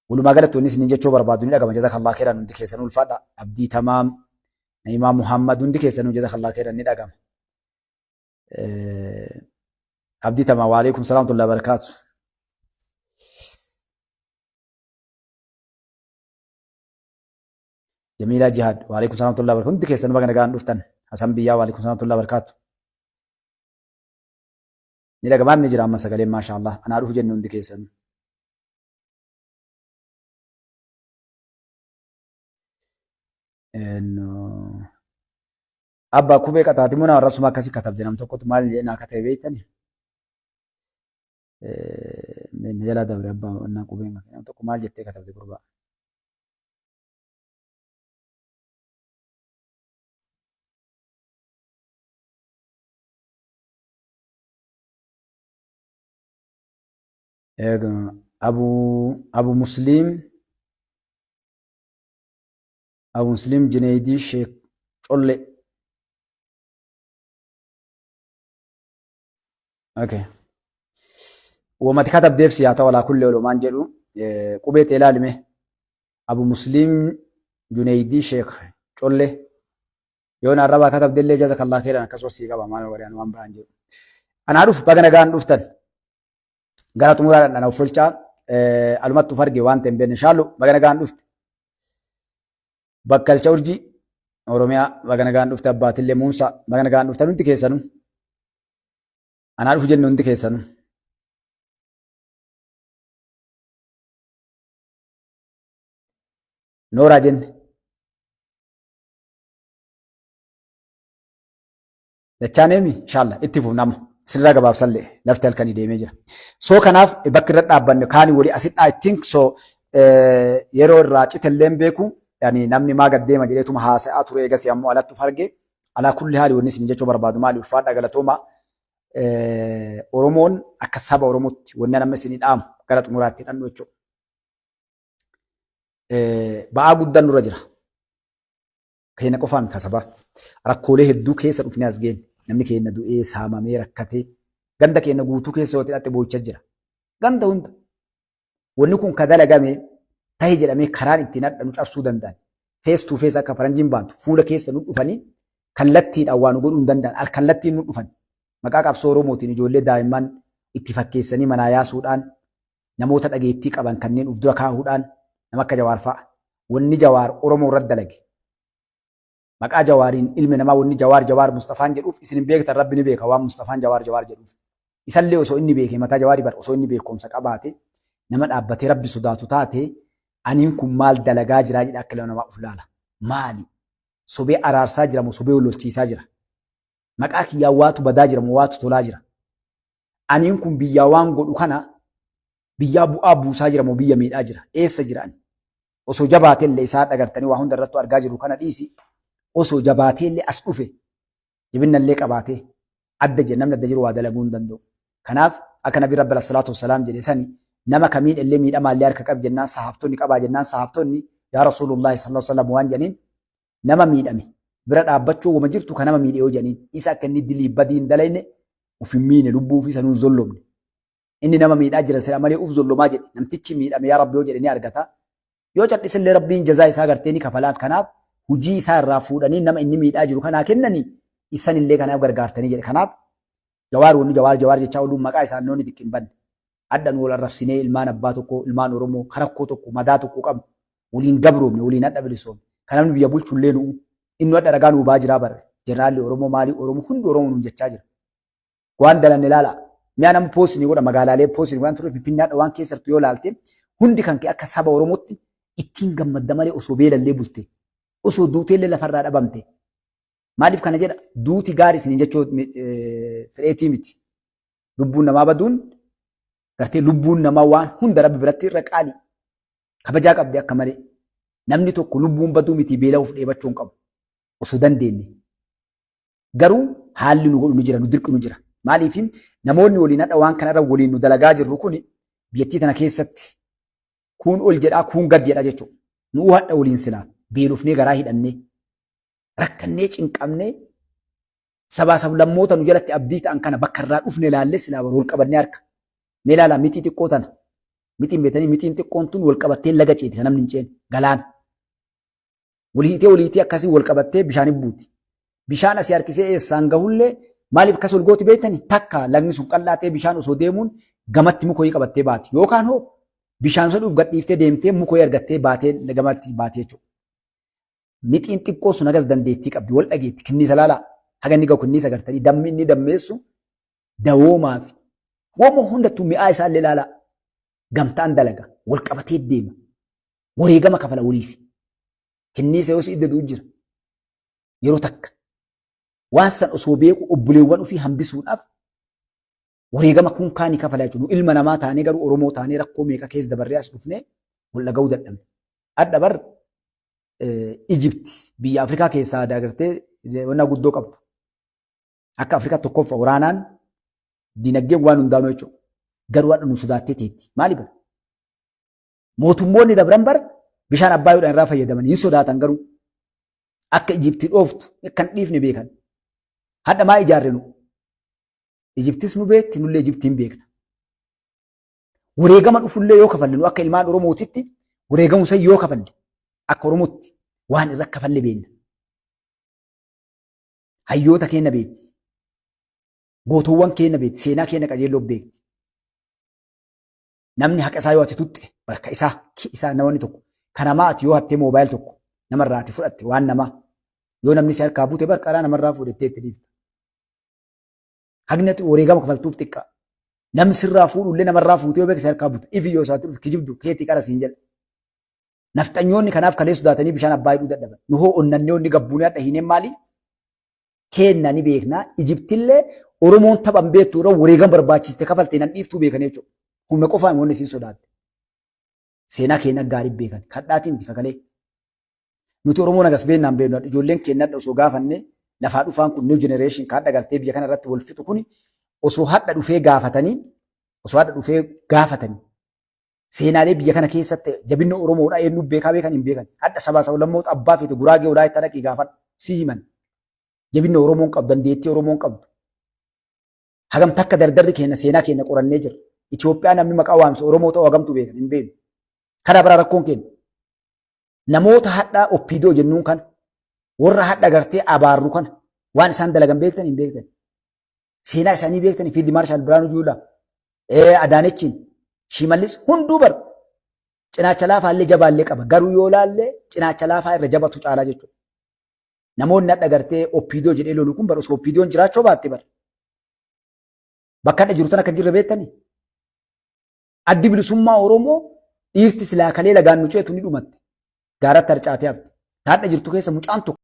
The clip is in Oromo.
Walumaa galatti wanni isiniin jechuu barbaadu ni dhagama. Jazakallah khairan hundi keessanuu ulfaadha. Abdii Tamaam, Na'imaa Muhammad hundi keessanuu jazakallah khairan ni dhagama. Abdii Tamaam waalaikum salaam wa barakaatu. Jamiilaa Jihaad waalaikum salaam wa barakaatu. Hundi keessanuu baga nagaan dhuftan. Hasan Biyyaa waalaikum salaam wa barakaatu. Ni dhagamaa ni jira amma sagaleen maasha Allah. Anaa dhufu jenne hundi keessanuu. Abbaa qubee qaxaati moo nama rasuma akkasi katabde nam tokkotu maal jedhee naa katabe beektani? Na jalaa dabre abbaa annaa qubeen nam tokko maal jettee katabde gurbaa? Abu Abu Muslim Abu Muslim Junaydii Sheek Colle. Okay. Wamati katabdeef si haa ta'u alaa kulli olumaan jedhu qubee ta'e ilaalime. Abu Muslim Junaydii Sheek Colle. Yoo na arrabaa katabdellee jazakallah khairan akkasumas sii qaba maal waraan waan biraan jedhu. Anaa dhufu baga nagaan dhuftan. Gara xumuraa dhandhana of tolchaa alumatti of arge waan ta'e hin beekne shaallu baga nagaan dhufte. Bakkalcha urjii Oromiyaa baga nagaan dhufte abbaatillee Muusaa baga nagaan dhuftan hundi keessanuu. Anaa dhufu jenne hundi keessanuu. Nooraa jenne. Dachaan eemi inshallah itti fufna amma sirraa gabaabsallee lafti halkanii deemee jira. So kanaaf bakki irra dhaabbanne kaani walii asidhaa I think so yeroo irraa citellee hin beeku yani namni maa gad deema jedheetuma haasa'aa ture eegasii ammoo alatti of arge alaa kulli haali wanni isin jechuu barbaadu maali ulfaadha galatooma Oromoon akka saba Oromootti wanni nama isinii dhaamu gara xumuraatti hidhannu jechuudha. Ba'aa guddaan nurra jira. Keenya qofaan ka sabaa. Rakkoolee hedduu keessa dhufnee as geenye. Namni keenya du'ee saamamee rakkatee ganda keenya guutuu keessa yoo hidhatte boo'icha jira. Ganda hunda. Wanni kun ka dalagame tahe jedhamee karaan ittiin hadha nu cabsuu danda'an. Face to face akka faranjiin baantu fuula keessa nu dhufanii kallattiidhaan waa nu godhuu hin danda'an. Al kallattiin nu dhufan. Maqaa qabsoo Oromootiin ijoollee daa'imman itti fakkeessanii manaa yaasuudhaan namoota dhageettii qaban kanneen uf dura kaahuudhaan nama akka Jawaar fa'a. Wanni Jawaar Oromoo irratti dalage. Maqaa Jawaariin ilmi namaa wanni Jawaar Jawaar Mustafaan jedhuuf isin hin beektan Rabbi ni beeka waan Mustafaan Jawaar Jawaar jedhuuf. Isallee osoo inni beekee mataa Jawaarii bar osoo inni beekumsa qabaate nama dhaabbatee Rabbi sodaatu taate aniin kun maal dalagaa jiraa jedha akka ilma namaa uf laala. Maali? Sobee araarsaa jira moo sobee wal lolchiisaa jira? Maqaa kiyyaan waatu badaa jira moo waatu tolaa jira? Aniin kun biyyaa waan godhu kana biyyaa bu'aa buusaa jira moo biyya miidhaa jira? Eessa jira ani? Osoo jabaatee illee isaa dhagartanii waa hunda irrattuu argaa jirru kana dhiisi. Osoo jabaatee illee as dhufe jabinna illee qabaatee adda jira namni adda jiru waa dalaguu hin danda'u. Kanaaf akka Nabi Rabbi alayhi salaatu wassalaam jedhe sani nama kamiin illee miidhamaa illee harka qabi jennaan sahaabtonni qabaa jennaan sahaabtonni yaa Rasuulullaahi sallallahu alaihi wasallam waan jedhaniin nama miidhame bira dhaabbachuu wama jirtu ka nama miidhe yoo jedhaniin isa akka inni dilii badii hin dalayne uf hin miine lubbuu ofii sanuu hin zollomne. Inni nama miidhaa jira sila malee uf zollomaa jedhe namtichi miidhame yaa Rabbi yoo jedhe ni argata. Yoo cal'isellee Rabbiin jazaa isaa gartee ni kafalaaf kanaaf hujii isaa irraa fuudhanii nama inni miidhaa jiru kanaa kennanii isanillee kanaaf gargaartanii jedhe. Kanaaf Jawaar wanni Jawaar Jawaar jechaa ooluun maqaa isaan noonni xiqqi hin banne. Hadha nu wal arrabsinee ilmaan abbaa tokko ilmaan Oromoo karakkoo tokko madaa tokko qabnu waliin gabroomne waliin hadha bilisoomne. Kan namni biyya bulchu illee nu'u. Inni hadha ragaa nuu baa jiraa bara. Jeneraalli Oromoo maalii Oromoo hundi Oromoo nuun jechaa jira. Waan dalanne ilaala. Mi'a nama poostii ni godha magaalaalee poostii waan ture Finfinnee hadha waan keessattu yoo ilaalte hundi kan kee akka saba Oromootti ittiin gammadda malee osoo beelallee bulte osoo duuteellee lafarraa dhabamte. Maaliif kana jedha duuti gaarii isiniin jechuu fedheetii miti. Lubbuun namaa baduun gartee lubbuun namaa waan hunda rabbi biratti irra qaali. Kabajaa qabdi akka malee. Namni tokko lubbuun baduu miti beela'uuf dheebachuu hin qabu. Osoo dandeenye. Garuu haalli nu godhu ni jira, nu dirqu ni jira. Maaliif namoonni waliin hadha waan kanarra waliin nu dalagaa jirru kun biyyattii tana keessatti kuun ol jedhaa kuun gad jedha jechuudha. Nu'uu hadha waliin silaa beelofnee garaa hidhannee rakkannee cinqamnee sabaa sablammoota nu jalatti abdii ta'an kana bakka irraa dhufne ilaallee silaa wal qabannee harka. Mee ilaalaa mixii xiqqoo tana. Mixiin beetanii mixiin xiqqoon tun wal qabattee laga ceeti kan namni hin ceene galaana. Wal hiitee wal hiitee akkasii wal qabattee bishaan buuti. Bishaan asii harkisee eessaan gahullee maaliif akkas wal gooti beektani? Takka lagni sun qal'aa ta'ee bishaan osoo deemuun gamatti muka wayii qabattee baati. Yookaan hoo bishaan osoo dhuuf gadhiiftee deemtee muka wayii argattee baatee gamatti baatee jechuudha. Mixiin xiqqoo sun hagas dandeettii qabdi wal dhageetti kinniisa laalaa haga inni gahu kinniisa gartanii dammi inni dammeessu dawoomaa fi wooma hundattuu mi'aa isaallee laalaa gamtaan dalaga wal qabatee deema wareegama kafala waliif kinniisa yoo si idda du'u jira yeroo takka waan san osoo beeku obboleewwan ofii hambisuudhaaf wareegama kun kaani kafala jechuudha. Nu ilma namaa taanee garuu Oromoo taanee rakkoo meeqa keessa dabarree as dhufnee wal dhaga'uu dadhabne. Hadha bar Ijipti biyya Afrikaa keessaa agartee wannaa guddoo qabdu. Akka Afrikaa tokkoffaa waraanaan dinagdeen waan hundaanuu jechuudha. Garuu hadha nu sodaattee teetti. Maali bara? Mootummoonni dabran bar bishaan Abbaayuudhaan irraa fayyadaman hin sodaatan garuu akka Ijipti dhooftu akka hin dhiifne beekan. Hadha maa ijaarre nu? Ijiptis nu beekti nullee Ijiptiin beekna. Wareegama dhufullee yoo kafalle nu akka ilmaan Oromootitti wareegamu san yoo kafalle akka Oromootti waan irra kafalle beekna. Hayyoota keenya beekti. Gootowwan keenya beekti. Seenaa keenya qajeelloo beekti. Namni haqa isaa yoo ati tuxxe barka isaa isaa namoonni tokko kanamaa ati yoo hattee moobaayil tokko namarraa ati fudhatte waan namaa yoo namni si harkaa buute bar qaraa namarraa fuudhettee itti dhiifta. Haqni ati wareegama kafaltuuf xiqqaa. Namni sirraa fuudhullee namarraa fuutee yoo beekse si harkaa buta. Ifi yoo isaatti dhufu kijibdu keetii qara siin jedha. Nafxanyoonni kanaaf kalee sodaatanii bishaan abbaa hidhuu dadhaban. Nu hoo onnannee onni gabbuunee hadha hiineen maali? Keenna ni beekna. Ijiptillee Oromoon taphan beektu irra wareegama barbaachiste kafalte nan dhiiftuu beekan jechuudha. Humna qofaa wanni isiin sodaatte. Seenaa keenya gaarii beekan. Kadhaatii miti kakalee. Nuti Oromoon hagas beeknaan beeknu ijoolleen keenya hadha osoo gaafanne lafaa dhufaan kun new generation ka hadha gartee biyya kana irratti wal fixu kun osoo hadha dhufee gaafatanii osoo hadha dhufee gaafatanii seenaalee biyya kana keessatti jabinni Oromoodha eenyu beekaa beekan hin beekan hadha sabaa sablammoota abbaa feete guraagee walaayittaa dhaqii gaafadhu si himan jabinni Oromoon qabdu dandeettii Oromoon qabdu hagam takka dardarri keenya seenaa keenya qorannee jira Itoophiyaa namni maqaa waamsu Oromoo ta'uu hagamtu beekan hin beeknu kana biraa rakkoon keenya Namoota hadhaa OPDO jennuun kana warra hadha gartee abaarru kana waan isaan dalagan beektan hin beektan. Seenaa isaanii beektan Fiildi Maarshaal Biraanuu Juulaa, Adaanechiin, Shimallis hunduu bar cinaacha laafaallee jabaallee qaba. Garuu yoo laallee cinaacha laafaa irra jabatu caalaa jechuudha. Namoonni hadha gartee OPDO jedhee lolu kun bar osoo OPDOn jiraachuu baatte bar. Bakka hadha jiru tan akka jirre beektanii. Addi bilisummaa Oromoo dhiirti silaa kalee lagaan nu ceetu ni dhumatte. Gaaratti harcaatee hafte. Taadha jirtu keessa mucaan tokko.